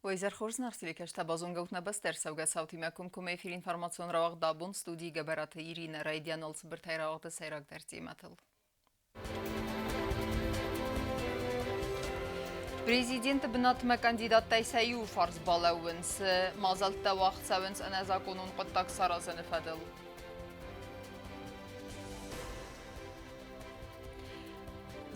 Уӕ изӕр хорз, Нарсиликӕстӕ базонгӕут нӕ бӕстӕ ӕрцӕугӕ цаутимӕ комкоммӕ эфир информацион рауагъд абон студийы Гӕбӕраты Иринӕ райдианыл цыбыртӕй рауагъды сӕйрагдӕр темӕтыл. Президенты бынатмӕ кандидаттӕй сӕ иуы фарс балӕууынц, мадзӕлттӕ уагъд цӕуынц ӕнӕзакъонон хъуыддаг саразыны фӕдыл.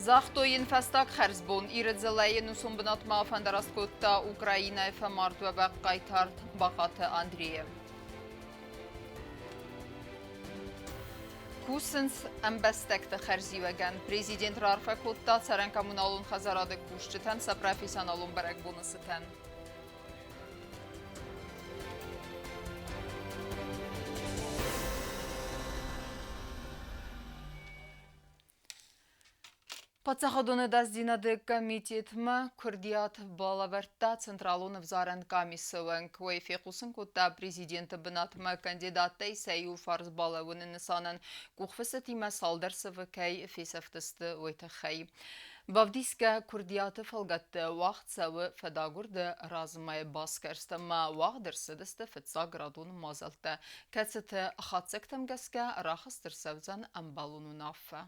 Загътой йын фӕстаг хӕрзбон. Иры дзыллӕйы ӕнусон бынатмӕ афӕндараст кодта Украинӕйы фӕмардуӕвӕг хъайтар Бахъаты Андрейы. Кусынц ӕмбӕстӕгты хӕрзиуӕгӕн. Президент раарфӕ кодта цӕрӕн-коммуналон хӕдзарады кусджытӕн сӕ профессионалон бӕрӕгбоны цытӕн. Паддзахадон ӕдасдзинады комитетмӕ куырдиат балӕвӕрдта Централон ӕвзарӕн къамисы уӕнг. Уый фехъусын кодта президенты бынатмӕ кандидаттӕй сӕ иу фарс балӕууыны нысанӕн къухфыстытимӕ цалдӕр сывы кӕй фесӕфтысты, уый тыххӕй. Бавдисгӕ куырдиаты фӕлгӕтты уагъд цӕуы фӕдагуырды размӕ басгӕрст ӕмӕ уагъд ӕрцыдысты фыццаградон мадзӕлттӕ, кӕцыты хатдзӕгтӕм гӕсгӕ рахызт ӕрцӕудзӕн ӕмбӕлон уынаффӕ.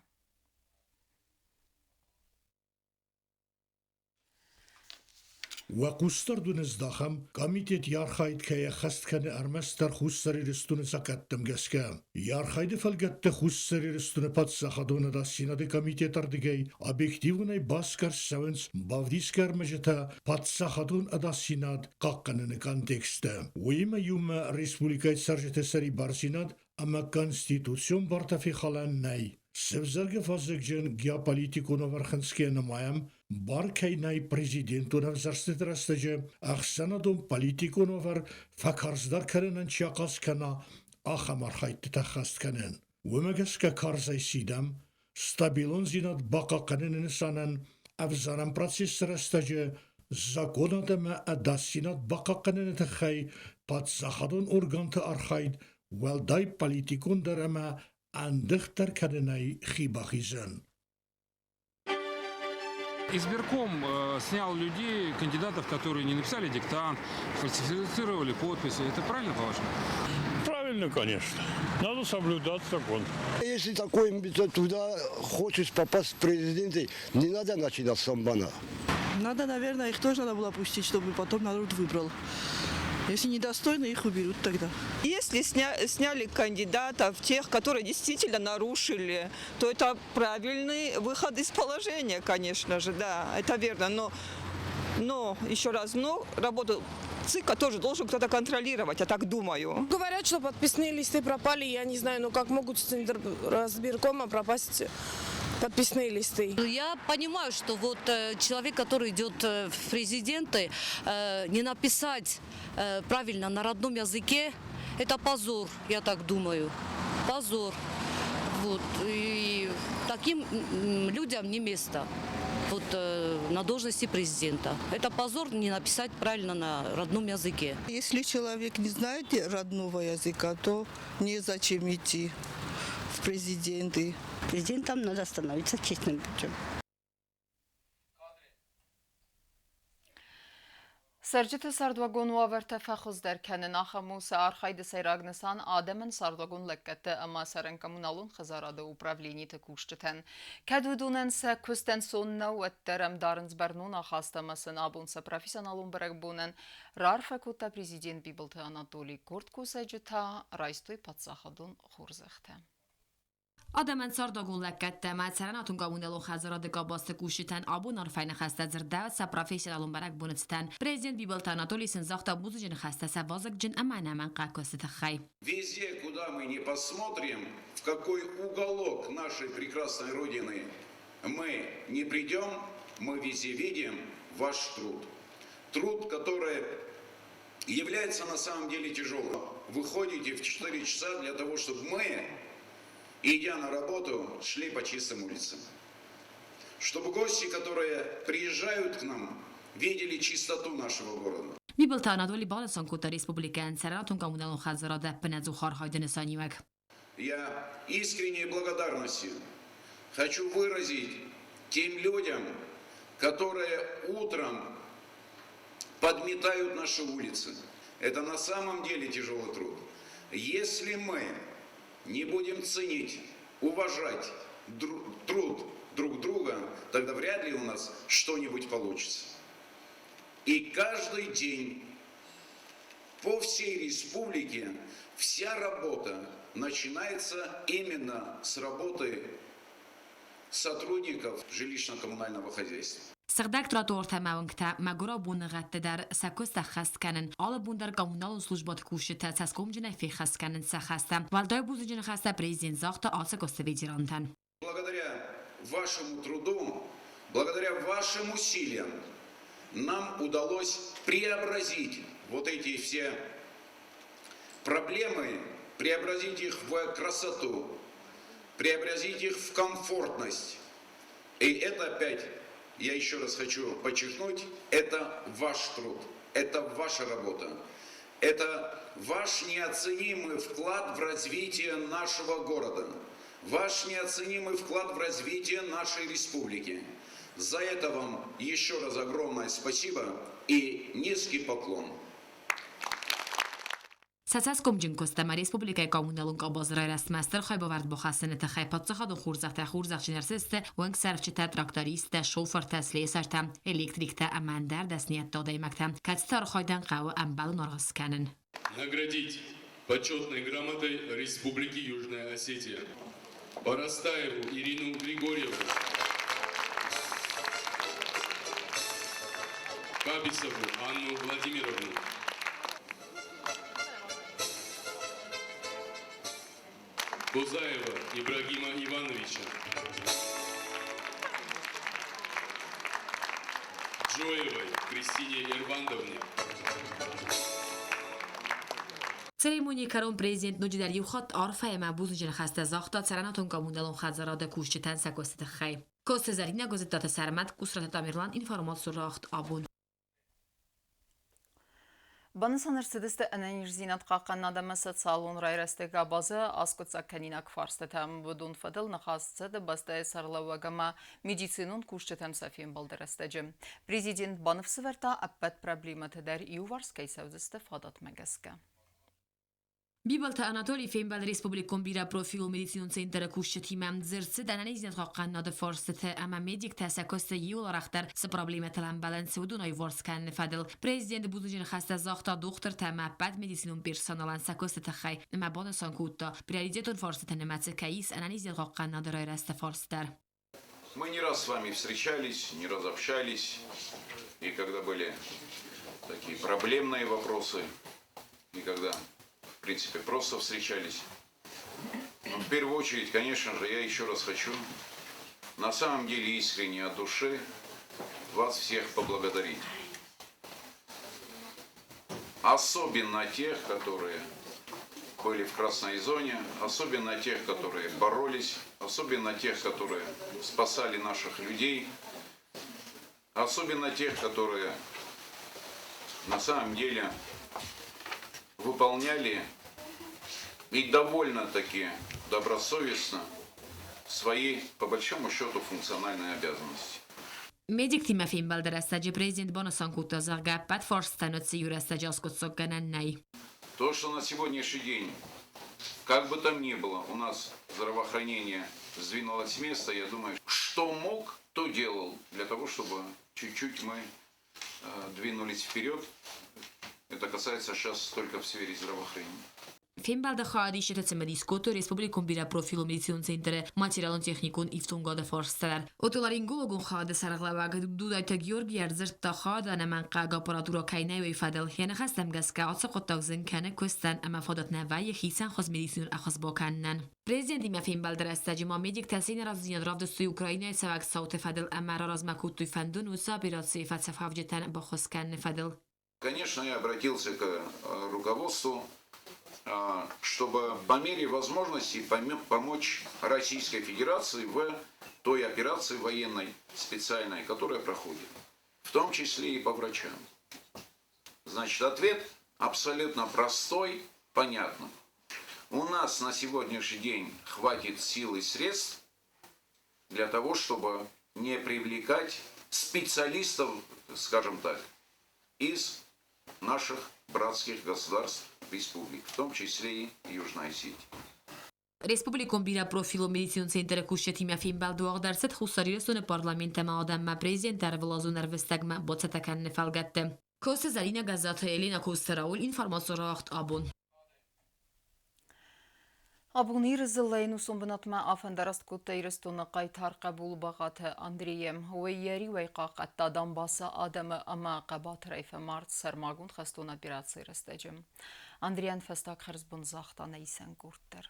Уӕ хъусдард уын ыздахӕм, комитет йӕ архайд кӕй ӕххӕст кӕны ӕрмӕстдӕр Хуссар Ирыстоны закъӕттӕм гӕсгӕ. Йӕ архайды фӕлгӕтты Хуссар Ирыстоны паддзахадон ӕдасдзинады комитеты ӕрдыгӕй объективонӕй басгӕрст цӕуынц бавдисгӕ ӕрмӕджытӕ паддзахадон ӕдасдзинад хъахъхъӕныны контексты. Уыимӕ иумӕ республикӕйы цӕрджыты сӕрибардзинад ӕмӕ конституцион бартӕ фехалӕн нӕй. Сӕвзӕргӕ фӕззӕгджын геополитикон ӕвӕрхынцгӕ нымайӕм, бар кӕй нӕй президентон ӕвзӕрстыты рӕстӕджы ӕхсӕнадон-политикон уавӕр фӕкарздӕр кӕнынӕн чи ахъаз кӕна, ахӕм архайдтытӕ ӕххӕст кӕнын. Уымӕ гӕсгӕ карзӕй сидӕм, стабилондзинад бахъахъхъӕныны нысанӕн ӕвзарӕн процессы рӕстӕджы законад ӕмӕ ӕдасдзинад бахъахъхъӕныны тыххӕй паддзахадон органты архайд уӕлдай политикондӕр ӕмӕ ӕндыгъддӕр кӕнынӕй хи бахизын. Избирком снял людей, кандидатов, которые не написали диктант, фальсифицировали подписи. Это правильно, по-вашему? Правильно, конечно. Надо соблюдать закон. Если такой туда хочешь попасть в президенты, не надо начинать с самбана. Надо, наверное, их тоже надо было пустить, чтобы потом народ выбрал. Если недостойны, их уберут тогда. Если сняли кандидатов, тех, которые действительно нарушили, то это правильный выход из положения, конечно же, да, это верно. Но еще раз, но работу ЦИКа тоже должен кто-то контролировать, я так думаю. Говорят, что подписные листы пропали, я не знаю, ну как могут с избиркома пропасть подписные листы. Я понимаю, что вот человек, который идет в президенты, не написать правильно на родном языке, это позор, я так думаю. Позор. Вот. И таким людям не место вот, на должности президента. Это позор не написать правильно на родном языке. Если человек не знает родного языка, то незачем идти в президенты. Президентом надо становиться честным путем. Цӕрджыты цардуагон уавӕртӕ фӕхуыздӕр кӕнын ахӕм у сӕ архайды сӕйраг нысан адӕмӕн цардуагон лӕггӕдтӕ ӕмӕ цӕрӕн-коммуналон хӕдзарады управлениты кусджытӕн. Кӕд уыдонӕн сӕ куыст ӕнцон нӕу, уӕддӕр ӕм дарынц бӕрнон ахаст ӕмӕ сын абон сӕ профессионалон бӕрӕгбонӕн раарфӕ кодта президент Бибылты Анатолий. Къорд кусӕджы та райстой паддзахадон хорзӕхтӕ. Адӕмӕн цардагон лӕггӕдтӕ ӕмӕ цӕрӕнуатон коммуналон хӕдзарады къабӕзты кусджытӕн абон арфӕйы ныхӕстӕ дзырдӕуы сӕ профессионалон бӕрӕгбоны цытӕн. Президент Бибылты Анатолий сын загъта бузныджы ныхӕстӕ сӕ вазыгджын ӕмӕ ӕнӕмӕнгхъӕугӕ куысты тыххӕй. Везде, куда мы не посмотрим, в какой уголок нашей прекрасной Родины мы не придем, мы везде видим ваш труд. Труд, который является на самом деле тяжелым. Вы ходите в 4 часа для того, чтобы мы, идя на работу, шли по чистым улицам. Чтобы гости, которые приезжают к нам, видели чистоту нашего города. Бибылты Анатолий банысан кодта республикӕйӕн цӕрӕнуатон коммуналон хӕдзарады ӕппынӕдзух архайды нысаниуӕг. Я искренней благодарностью хочу выразить тем людям, которые утром подметают наши улицы. Это на самом деле тяжелый труд. Если мы не будем ценить, уважать труд друг друга, тогда вряд ли у нас что-нибудь получится. И каждый день по всей республике вся работа начинается именно с работы сотрудников жилищно-коммунального хозяйства. Сыгъдӕг тротуартӕ ӕмӕ уынгтӕ, мӕгуырау боныгъӕдты дӕр сӕ куыст ӕххӕст кӕнын. Алы бон дӕр коммуналон службӕты кусджытӕ цӕсгомджынӕй феххӕст кӕнынц сӕ хӕстӕ. Уӕлдай бузныджы ныхӕстӕ президент загъта ацы куысты ветерантӕн. Благодаря вашему труду, благодаря вашим усилиям нам удалось преобразить вот эти все проблемы, преобразить их в красоту, преобразить их в комфортность. И это опять, я еще раз хочу подчеркнуть, это ваш труд, это ваша работа, это ваш неоценимый вклад в развитие нашего города, ваш неоценимый вклад в развитие нашей республики. За это вам еще раз огромное спасибо и низкий поклон. Сӕ цӕсгомджын куыст ӕмӕ республикӕйы коммуналон къабазы райрӕзтмӕ стыр хайбавӕрд бахӕссыны тыххӕй паддзахадон хорзӕхтӕ хорзӕхджын ӕрцыдысты уӕнгсӕрфджытӕ, трактористтӕ, шофыртӕ, слесартӕ, электриктӕ ӕмӕ ӕндӕр дӕсныйӕдты адӕймӕгтӕ, кӕцыты архайдӕн хъӕуы ӕмбӕлон аргъ скӕнын. Наградить почетной грамотой Республики Южная Осетия Парастаеву Ирину Григорьевну, Кабисову Анну Владимировну, Козаева Ибрагима Ивановича, Джоевой Кристине Ервандовне. Церемонийы кӕрон президент ноджыдӕр иу хатт арфӕ ӕмӕ бузныджы ныхӕстӕ загъта цӕрӕнуатон-коммуналон хӕдзарады кусджытӕн сӕ куысты тыххӕй. Коцты Зӕринӕ, Гуызыдтаты Сӕрмӕт, Къусраты Тамерлан, информацион рауагъд абон. Банысан ӕрцыдысты ӕнӕниздзинад хъахъхъӕнынад ӕмӕ социалон райрӕзты къабазы аскъуыддзагкӕнинаг фарстытӕ. Уыдон фӕдыл ныхас цыд бӕстӕйы сӕргълӕууӕг ӕмӕ медицинон кусджытӕн сӕ фембӕлды рӕстӕджы. Президент баныфсӕвӕрдта, ӕппӕт проблемӕтӕ дӕр иуварс кӕй цӕудзысты фадатмӕ гӕсгӕ. Бибылты Анатолий фембӕлд республикон бирӕпрофилон медицинон центры кусджытимӕ. Дзырд цыд ӕнӕниздзинадхъахъхъӕнынады фарстыты ӕмӕ медиктӕ сӕ куысты иууыл арӕхдӕр цы проблемӕтыл ӕмбӕлынц, уыдон аиуварс кӕныны фӕдыл. Президент бузныджы ныхӕстӕ загъта дохтыртӕ ӕмӕ ӕппӕт медицинон персоналӕн сӕ куысты тыххӕй ӕмӕ банысан кодта, приоритетон фарстыты нымӕцы кӕй ис ӕнӕниздзинадхъахъхъӕнынады райрӕзты фарст дӕр. Мы не раз с вами встречались, не раз общались, и когда были такие проблемные вопросы, и когда, в принципе, просто встречались. Но в первую очередь, конечно же, я еще раз хочу на самом деле искренне от души вас всех поблагодарить. Особенно тех, которые были в красной зоне, особенно тех, которые боролись, особенно тех, которые спасали наших людей, особенно тех, которые на самом деле выполняли и довольно-таки добросовестно свои, по большому счету, функциональные обязанности. Медиктимӕ фембӕлды рӕстӕджы президент банысан кодта, зӕгъгӕ, ӕппӕт фарстытӕн уыцы иу рӕстӕджы аскъуыддзаггӕнӕн нӕй. То, что на сегодняшний день, как бы там ни было, у нас здравоохранение сдвинулось с места, я думаю, что мог, то делал для того, чтобы чуть-чуть мы двинулись вперед. Это касается сейчас только в сфере здравоохранения. Фембӕлды хайадисджытӕ цымыдис кодтой республикон бирӕпрофилон медицинон центры материалон-техникон ифтонгады фарстытӕ дӕр. Отоларингологон хайады сӕргълӕууӕг Дудайты Георги ӕрдзырдта хайады ӕнӕмӕнгхъӕугӕ аппаратурӕ кӕй нӕй, уый фӕдыл. Йӕ ныхӕстӕм гӕсгӕ, ацы хъуыддаг зын кӕны куыстӕн ӕмӕ фадат нӕ вӕййы хицӕн хуыз медицинон ӕххуыс бакӕнынӕн. Президентимӕ фембӕлды рӕстӕджы ма медиктӕ се нӕразыдзинад равдыстой Украинӕйы цӕуӕг цауты фӕдыл ӕмӕ раразмӕ кодтой фӕндон уыцы операцийы фӕцӕфхауджытӕн баххуыс кӕныны фӕдыл. Конечно, я обратился к руководству, чтобы по мере возможности помочь Российской Федерации в той операции военной специальной, которая проходит, в том числе и по врачам. Значит, ответ абсолютно простой, понятный. У нас на сегодняшний день хватит сил и средств для того, чтобы не привлекать специалистов, скажем так, из наших братских государств республик, в том числе и Южной Осетии. Республикон бирӕпрофилон медицинон центры кусджытимӕ фембӕлд уагъд ӕрцыд Хуссар Ирыстоны парламент ӕмӕ адӕммӕ президенты ӕрвылазон ӕрвыстӕгмӕ бацӕттӕ кӕныны фӕлгӕтты. Косы Зӕринӕ Гӕззаты Елена Косы Рауль информацион рауагъд абон. Абон Иры дзыллӕйы ӕнусон бынатмӕ афӕндараст кодта Ирыстоны хъайтар хъӕбул Багаты Андрейы. Уый йӕ риуӕй хъахъхъӕдта Донбассы адӕмы ӕмӕ хъӕбатырӕй фӕмард сӕрмагонд хӕстон операцийы рӕстӕджы. Андрейӕн фӕстаг хӕрзбон загъта нӕ исӕн къорд дӕр.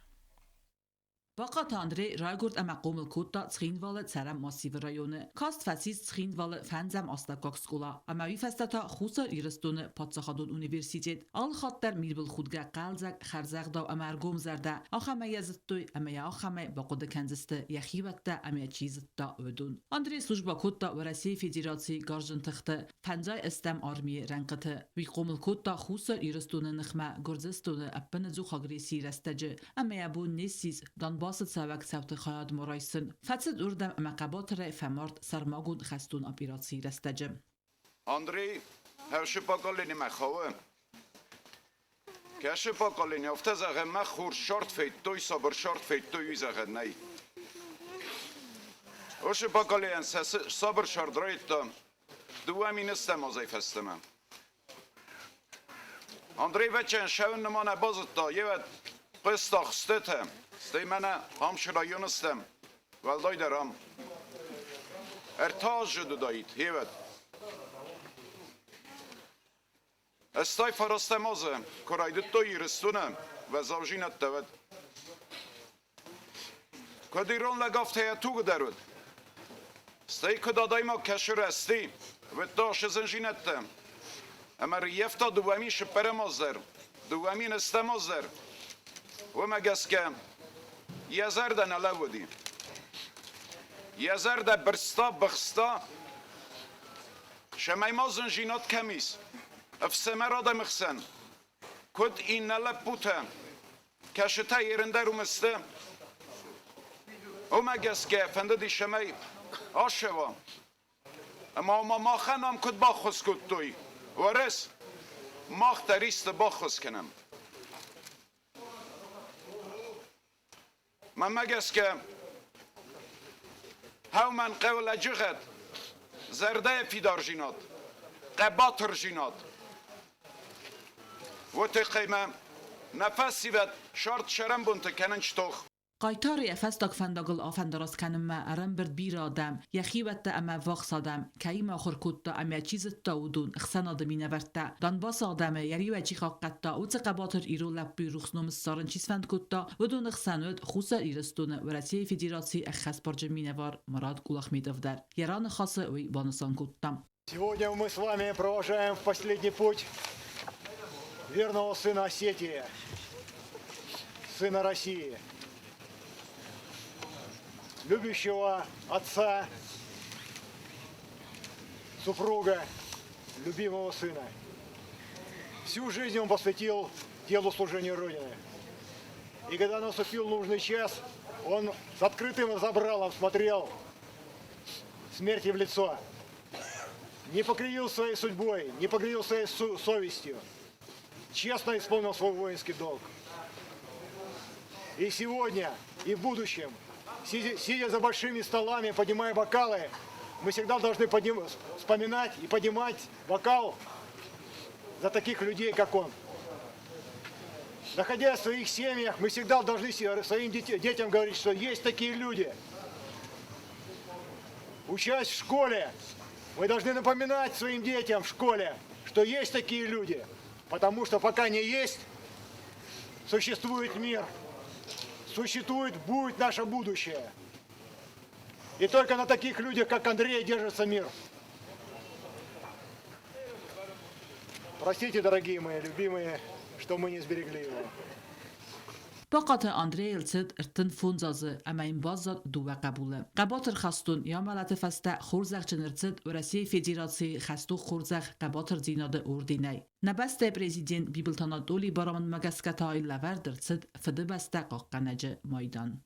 Бахъаты Андрей райгуырд ӕмӕ хъомыл кодта Цхинвалы цӕрӕн массивы районы. Каст фӕцис Цхинвалы фӕндзӕм астӕуккаг скъола ӕмӕ уый фӕстӕ та Хуссар Ирыстоны паддзахадон университет. Алы хатт дӕр мидбылхудгӕ, хъӕлдзӕг, хӕрзӕгъдау ӕмӕ ӕргомзӕрдӕ, ахӕмӕй йӕ зыдтой ӕмӕ йӕ ахӕмӕй бахъуыды кӕндзысты йӕ хиуӕттӕ ӕмӕ йӕ чи зыдта, уыдон. Андрей службӕ кодта Уӕрӕсейы Федерацийы гарзджын тыхты фӕндзай ӕстӕм армийы рӕнхъыты. Уый хъомыл кодта Хуссар Ирыстоны ныхмӕ Гуырдзыстоны ӕппынӕдзух агрессийы рӕстӕджы ӕмӕ йӕ бон не ссис Донбассы цӕуӕг цауты хайадмӕ райсын. Фӕцыд уырдӕм ӕмӕ хъӕбатырӕй фӕмард сӕрмагонд хӕстон операцийы рӕстӕджы. Андрей хӕрсы поколениемӕ хауы. Кӕсы поколени, афтӕ зӕгъӕн мах хорз сӕрд федтой, сабыр сӕрд федтой, уый зӕгъӕн нӕй. Уыцы поколенийӕн сӕ сабыр сӕрд райдыдта 2000 ӕстӕм азӕй фӕстӕмӕ. Андрей Вачен шӕуын ныманӕ базыдта, евӕд хъуыста хстытӕ, стӕй мӕнӕ Хамшы районы стӕм, уӕлдайдӕр ам. Ӕртӕ азы уыдаид, евӕд. Ӕстай фарастӕм азы, куы райдыдтой Ирыстоны уӕззаудзинӕдтӕ, уӕд. Куыд ирон лӕг, афтӕ йӕ тугы дӕр уыд. Стӕй куыд адӕймаг кӕсы рӕзти, уыдта ацы зындзинӕдтӕ. Ӕмӕ рыййӕфта 2004 аз дӕр, 2008 аз дӕр. Уымӕ гӕсгӕ йӕ зӕрдӕ нӕ лӕууыди. Йӕ зӕрдӕ бырста, быхста, цӕмӕй ма зындзинад кӕм ис, ӕфсымӕр адӕмы хсӕн, куыд иннӕ лӕппутӕ, кӕсытӕ ерындӕр уым сты. Уымӕ гӕсгӕ фӕндыди, цӕмӕй ацӕуа. Ӕмӕ ома махӕн ам куыд баххуыс кодтой, Уӕрӕс, мах дӕр исты баххуыс кӕнӕм. Мӕнмӕ гӕсгӕ, хъӕумӕн хъӕуы лӕджыгъӕд, зӕрдӕйы фидардзинад, хъӕбатырдзинад. Уый тыххӕй мӕ нӕ фӕсивӕд сӕрд цӕрӕнбонты кӕнынц тох. Хъайтар йӕ фӕстаг фӕндагыл афӕндараст кӕнынмӕ ӕрӕмбырд бирӕ адӕм, йӕ хиуӕттӕ ӕмӕ ӕввахс адӕм, кӕимӕ ахуыр кодта ӕмӕ чи зыдта, уыдон, ӕхсӕнады минӕвӕрттӕ. Донбассы адӕмы йӕ риуӕй чи хъахъхъӕдта, уыцы хъӕбатыр ирон лӕппуйы рухс ном ссарын чи сфӕнд кодта, уыдоны хсӕн уыд Хуссар Ирыстоны Уӕрӕсейы Федерацийы ӕххӕстбарджын минӕвар Мурат Кулахметов дӕр. Йӕ раныхасы уый банысан кодта. Сегодня мы с вами провожаем в последний путь верного сына Осетии, сына России, любящего отца, супруга, любимого сына. Всю жизнь он посвятил делу служения Родины. И когда наступил нужный час, он с открытым забралом смотрел смерти в лицо. Не покривил своей судьбой, не покривил своей совестью. Честно исполнил свой воинский долг. И сегодня, и в будущем, сидя за большими столами, поднимая бокалы, мы всегда должны вспоминать и поднимать бокал за таких людей, как он. Находясь в своих семьях, мы всегда должны своим детям говорить, что есть такие люди. Учась в школе, мы должны напоминать своим детям в школе, что есть такие люди, потому что пока не есть, существует мир, существует, будет наше будущее. И только на таких людях, как Андрей, держится мир. Простите, дорогие мои любимые, что мы не сберегли его. Бахъаты Андрейыл цыд 35 азы ӕмӕ йын баззад дыууӕ хъӕбулы. Хъӕбатыр хӕстон йӕ амӕлӕты фӕстӕ хорзӕхджын ӕрцыд Уӕрӕсейы Федерацийы хӕстон хорзӕх Хъӕбатырдзинады орденӕй. Нӕ бӕстӕйы президент Бибылты Анатолийы барамындмӕ гӕсгӕ та йын лӕвӕрд ӕрцыд Фыдыбӕстӕ хъахъхъӕнӕджы майдан.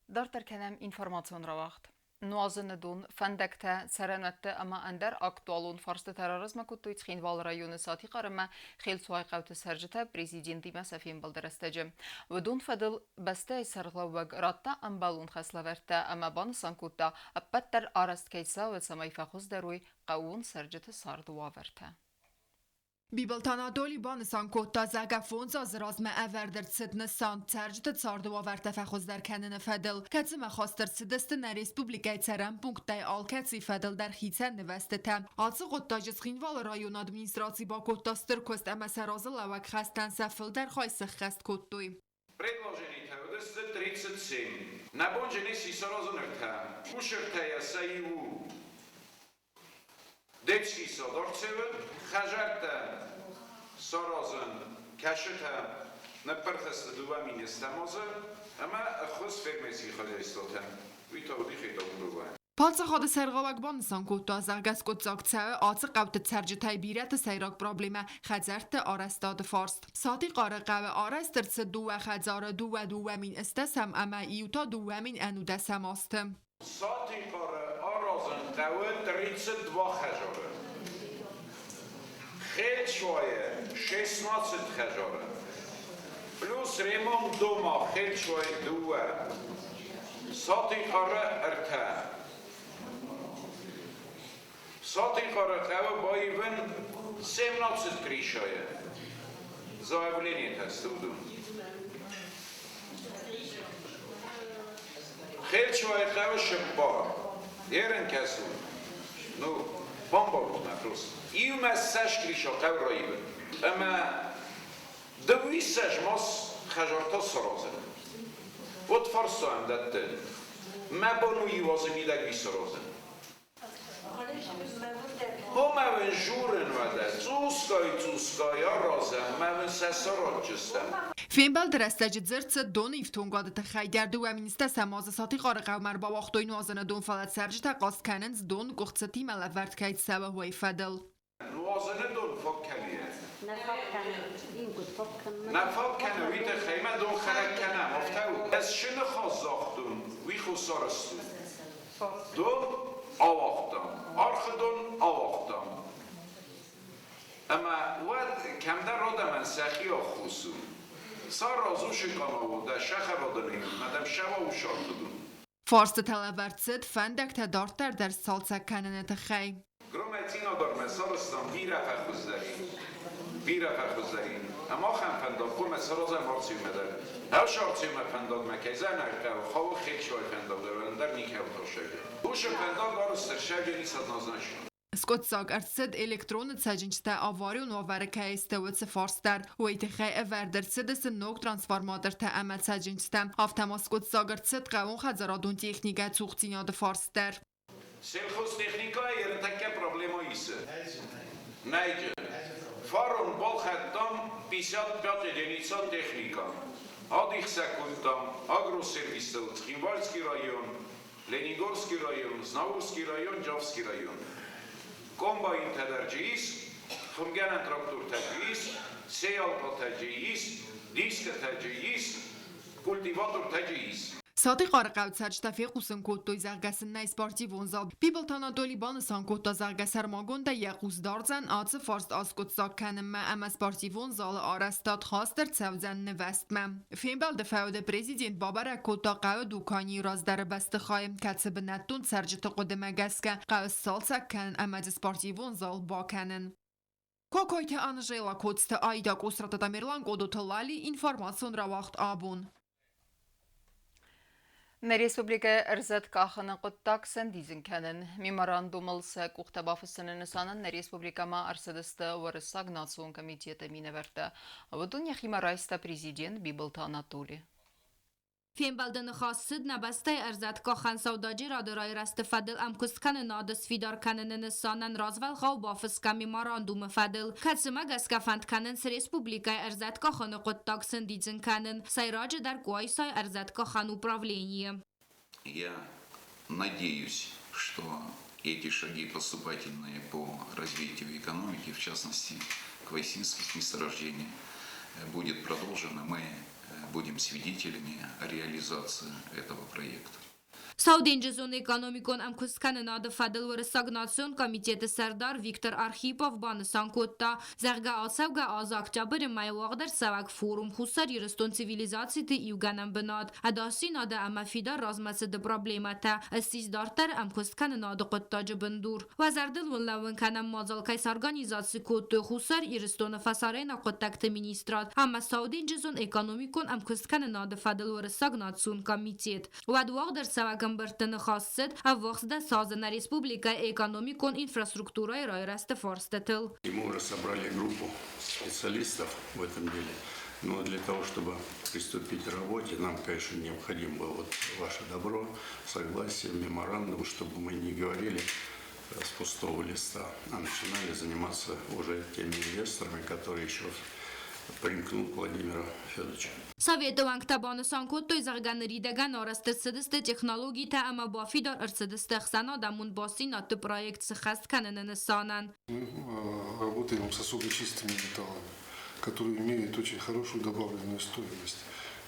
Дарддӕр кӕнӕм информацион рауагъд. Нуазыны дон, фӕндӕгтӕ, цӕрӕнуӕтты ӕмӕ ӕндӕр актуалон фарстытӕ раразмӕ кодтой Цхинвалы районы Сатихъар ӕмӕ Хелцуайы хъӕуты цӕрджытӕ президентимӕ сӕ фембӕлды рӕстӕджы. Уыдон фӕдыл бӕстӕйы сӕргълӕууӕг радта ӕмбӕлон хӕслӕвӕрдтӕ ӕмӕ банысан кодта, ӕппӕт дӕр арӕзт кӕй цӕуы, цӕмӕй фӕхуыздӕр уой хъӕууон цӕрджыты царды уавӕртӕ. Бибылты Анатоли банысан кодта, зӕгъгӕ, 5 азы размӕ ӕвӕрд ӕрцыд нысан цӕрджыты царды уавӕртӕ фӕхуыздӕр кӕныны фӕдыл, кӕцымӕ хаст ӕрцыдысты нӕ республикӕйы цӕрӕн пункттӕй алкӕцыйы фӕдыл дӕр хицӕн нывӕзтытӕ. Ацы хъуыддаджы Цхинвалы районы администраци бакодта стыр куыст ӕмӕ сӕ разылӕууӕг хӕстӕн сӕ фылдӕр хай сӕххӕст кодтой. Предложений уыдысты 37. Нӕ бонджын ис исаразын ӕртӕ. Кусӕртӕйӕ сӕ иу у Детский сад Арцевы, хӕдзӕрттӕ саразын кӕсытӕ ныппырх сты 2 000 азы ӕмӕ ӕххуыс фермерский хозяйствотӕн. Уый та уыди Хетӕгкуровӕ. Паддзахады сӕргълӕууӕг банысан кодта, зӕгъгӕ, скъуыддзаг цӕуы ацы хъӕуты цӕрджытӕй бирӕты сӕйраг проблемӕ хӕдзӕртты арӕзтады фарст. Сатихъары хъӕуы арӕзт ӕрцыд дыууӕ хӕдзары 2 2010 ӕмӕ иу та 2011 азты. Сатихъары аразын хъӕуы 32 хӕдзары. Хелцуайы 16 хӕдзары. Плюс ремонт дома Хелцуайы дыууӕ. Сатихъары ӕртӕ. Сатихъары хъӕуы баивын 17 крышайы. Заявление сты уыдон. Хелцуайы хъӕуы цыппар. Ерын кӕсут. Ну, бамбарут мӕ просто. Иумӕ 20 крыша хъӕуы раивын. Ӕмӕ 22 мас хӕдзартӕ саразын. Вот фарста дӕттын. Мӕ бон у иу азы мидӕг уый саразын. Хомӕвын журын уӕдӕ, цъусгай-цъусгай аразӕм, мӕвын сӕ саразджыстӕм. Фембӕлды рӕстӕджы дзырд цыд доны ифтонгады тыххӕй дӕр. 2 010 азы Сатихъары хъӕумӕ ӕрбауагътой нуазыны дон, фӕлӕ цӕрджытӕ хъаст кӕнынц, дон къуыхцытимӕ лӕвӕрд кӕй цӕуы, уый фӕдыл. Нуазыны дон фаг кӕны? Нӕ фаг кӕны, уый тыххӕй мӕ дон хӕрӕг кӕнӕм, афтӕ у. Ӕз шы ныхас загътон, уый хуссарӕзт у. Дон ауагътам, архы дон ауагътам. Ӕмӕ уӕд кӕмдӕр адӕмӕн сӕхи аххос у. Саразушы къанауы дӕ сӕхӕрадыны, мадам сӕва у сархы дон. Фарстытӕ лӕвӕрд цыд фӕндӕгтӕ дарддӕр дӕр цалцӕг кӕныны тыххӕй. Громӕй-Цъинадармӕ сарӕзтам бирӕ фӕхуыздӕри. Бирӕ фӕхуыздӕри. Ӕмӕ ахӕм фӕндаг хъуамӕ саразӕм Арцеумӕ дӕр. Ӕз Арцеумӕ фӕндагмӕ кӕй зӕнӕг хъӕуы, хъӕуы Хелцуайы фӕндаг дӕр, ӕндӕр никӕуыл тӕссаг. Уыцы фӕндаг арӕзт ӕрцӕугӕнис однозначно. Скъуыддзаг ӕрцыд, электроны цӕджындзтӕ аварион уавӕры кӕй сты, уыцы фарст дӕр. Уый тыххӕй ӕвӕрд ӕрцыдысты ног трансформатортӕ ӕмӕ цӕджындзтӕ. Афтӕ ма скъуыддзаг ӕрцыд хъӕууонхӕдзарадон техникӕ цухдзинады фарст дӕр. Сельхозтехникӕйы ӕртӕккӕ проблема исы. Нӕйджы. Фарон балхӕдтам 55 единица техника. Адих сӕ кодтам агросервистыл Цхинвальский район, Ленингорский район, Знаурский район, Джавский район. Комбайнтӕ дӕр джы ис, хуымгӕнӕн трактортӕ джы ис, сеялкатӕ джы ис, дискӕтӕ джы ис, культиватортӕ джы ис. Сатихъары хъӕуы цӕрджытӕ фехъусын кодтой, зӕгъгӕ сын нӕй спортивон зал. Бибылты Анатоли банысан кодта, зӕгъгӕ, сӕрмагондӕй йӕ хъус дардзӕн ацы фарст аскъуыддзаг кӕнынмӕ ӕмӕ спортивон залы арӕзтад хаст ӕрцӕудзӕн нывӕзтмӕ. Фембӕлды фӕуды президент бабӕрӕг кодта хъӕуы дуканийы раздӕры бӕстыхай, кӕцы бынӕттон цӕрджыты хъуыдымӕ гӕсгӕ хъӕуы сцалцӕг кӕнын ӕмӕ дзы спортивон зал бакӕнын. Кокойты Анжела, Коцты Аида, Къусраты Тамерлан, Къодоты Лали, информацион рауагъд «Абон». Нӕ республикӕйы ӕрзӕткъахыны хъуыддаг сӕндидзын кӕнын. Меморандумыл сӕ къухтӕ бафыссыны нысанӕн нӕ республикӕмӕ ӕрцыдысты Уырыссаг национ комитеты минӕвӕрттӕ. Уыдон йӕхимӕ райста президент Бибылты Анатоли. Фембӕлды ныхас цыд нӕ бӕстӕйы ӕрзӕткъахӕн сӕудӕджерады райрӕзты фӕдыл ӕмкуысткӕнынады сфидар кӕныны нысанӕн развӕлгъау бафысгӕ меморандумы фӕдыл, кӕцымӕ гӕсгӕ фӕнд кӕнынц республикӕйы ӕрзӕткъахыны хъуыддаг сӕндидзын кӕнын, сӕйраджыдӕр Къуайсайы ӕрзӕткъахӕн управленийы. Я надеюсь, что эти шаги поступательные по развитию экономики, в частности, квайсинских месторождений, будет продолжено. Мы будем свидетелями реализации этого проекта. Сауденджызон экономикон ӕмкуысткӕнынады фӕдыл Уырыссаг национ комитеты сӕрдар Виктор Архипов банысан кодта, зӕгъгӕ, ацӕугӕ аз октябры мӕйы уагъд ӕрцӕуӕг форум Хуссар Ирыстон цивилизациты иугӕнӕн бынат, ӕдасдзинады ӕмӕ фидар размӕцыды проблемӕтӕ ссис дарддӕр ӕмкуысткӕнынады хъуыддаджы бындур. Уӕ зӕрдыл уын лӕууын кӕнӕм мадзал кӕй сорганизаци кодтой Хуссар Ирыстоны фӕсарӕйнаг хъуыддӕгты министрад ӕмӕ Сауденджызон экономикон ӕмкуысткӕнынады фӕдыл Уырыссаг национ комитет. Уӕд уагъд ӕрцӕуӕг ӕмбырдты ныхас цыд ӕввахсдӕр садзы нӕ республикӕйы экономикон инфраструктурӕйы райрӕзты фарстытыл. И мы уже собрали группу специалистов в этом деле. Но для того, чтобы приступить к работе, нам, конечно, необходимо было вот ваше добро, согласие, меморандум, чтобы мы не говорили с пустого листа, а начинали заниматься уже теми инвесторами, которые еще примкнут к Владимиру Федоровичу. Советы уӕнгтӕ банысан кодтой, зӕгъгӕ, ныридӕгӕн арӕзт ӕрцыдысты технологитӕ ӕмӕ бафидар ӕрцыдысты ӕхсӕнадӕмон бастдзинӕдты проект сыххӕст кӕныны нысанӕн. Мы работаем с особо чистыми металлами, которые имеют очень хорошую добавленную стоимость.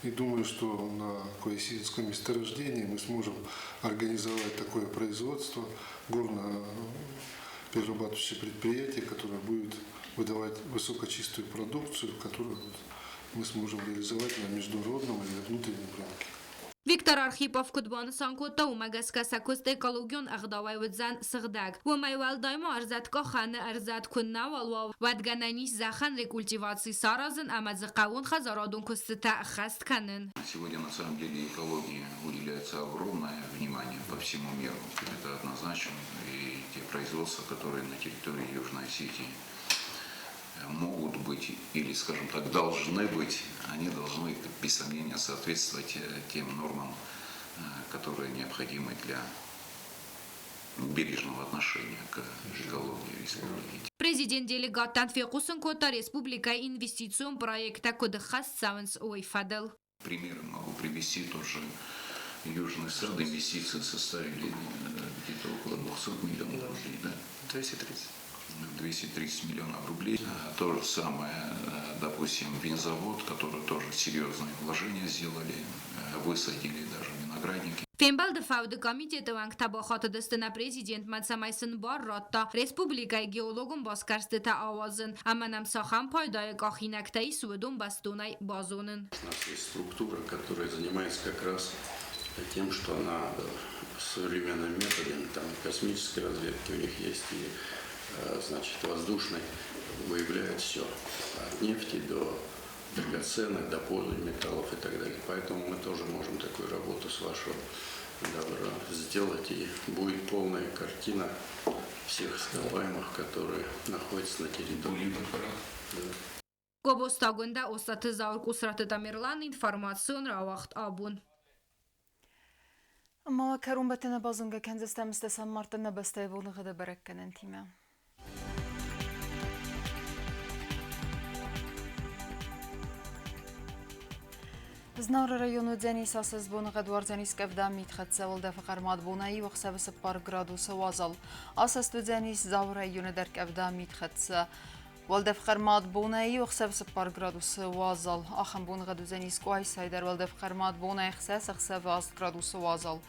И думаю, что на Куайсинском месторождении мы сможем организовать такое производство, горно-перерабатывающее предприятие, которое будет выдавать высокочистую продукцию, которую мы сможем реализовать на международном или внутреннем рынке. Виктор Архипов куыд банысан кодта, уымӕ гӕсгӕ сӕ куыст экологион ӕгъдауӕй уыдзӕн сыгъдӕг. Уымӕй уӕлдай ма ӕрзӕткъахӕны ӕрзӕт куыннӕуал уа, уӕд гӕнӕн ис зӕххӕн рекультиваци саразын ӕмӕ дзы хъӕууон хӕдзарадон куыстытӕ ӕххӕст кӕнын. Сегодня на самом деле экологии уделяется огромное внимание по всему миру. Это однозначно. И те производства, которые на территории Южной Осетии могут быть или, скажем так, должны быть, они должны, без сомнения, соответствовать тем нормам, которые необходимы для бережного отношения к экологии республики. Президент делегаттӕн фехъусын кодта республикӕйы инвестицион проекттӕ куыд ӕххӕст цӕуынц, уый фӕдыл. Примеры могу привести тоже. Южный сад инвестиции составили где-то около 200 миллионов рублей. Да? 230. 230 миллионов рублей. То же самое, допустим, винзавод, который тоже серьезные вложения сделали, высадили даже виноградники. Фембӕлды фӕуды комитеты уӕнгтӕ бахатыдысты нӕ президентмӕ, цӕмӕй сын бар радта республикӕйы геологон басгӕрстытӕ ауадзын ӕмӕ нӕм цахӕм пайдайы къахинӕгтӕ ис, уыдон бӕстонӕй базонын. У нас есть структура, которая занимается как раз тем, что она современными методами, там космической разведки у них есть и, значит, воздушной, выявляет все, от нефти до драгоценных, до полуметаллов и так далее. Поэтому мы тоже можем такую работу с вашего добра сделать, и будет полная картина всех ископаемых, которые находятся на территории. Да. Гобозты Агуындӕ, Остъаты Зауыр, Къусраты Тамерлан, информацион рауагъд Абон. Ӕмӕ кӕронбӕттӕны базонгӕ кӕндзыстӕм стӕсӕм марты нӕ бӕстӕйы боныгъӕды бӕрӕггӕнӕнтимӕ. Знауыры районы уыдзӕнис ацы боныгъӕд уардзӕнис къӕвда, митхӕццӕ уӕлдӕфы хъӕрмад бонӕй иу ӕхсӕвы 4 градусы уазал. Асӕст уыдзӕнис Дзауы районы дӕр къӕвда, митхӕццӕ уӕлдӕф хъӕрмад бонӕй иу ӕхсӕвы 4 градусы уазал. Ахӕм боныгъӕд уыдзӕнис Къуайсайы дӕр уӕлдӕф хъӕрмад бонӕй 6 ӕхсӕвы 8 градусы уазал.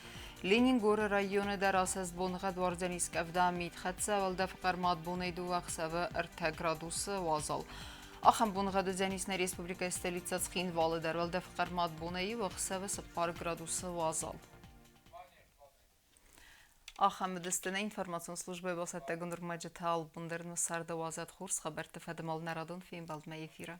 Ленингоры районы дӕр асӕст боныгъӕд уардзӕнис къӕвда, митхӕццӕ уӕлдӕф хъӕрмад бонӕй 2 ӕхсӕвы 3 градусы уазал. Ахӕм боныгъӕд уыдзӕнис нӕ республикӕйы столицӕ Цхинвалы дӕр уӕлдӕф хъӕрмад бонӕй иу ӕхсӕвы 4 градусы уазал. Ахӕм уыдысты нӕ информацион службӕйы бацӕттӕгонд ӕрмӕджытӕ албон дӕр нӕ царды уадзӕд хорз хабӕртты фӕдыл нӕ радон фембӕлдмӕ эфиры.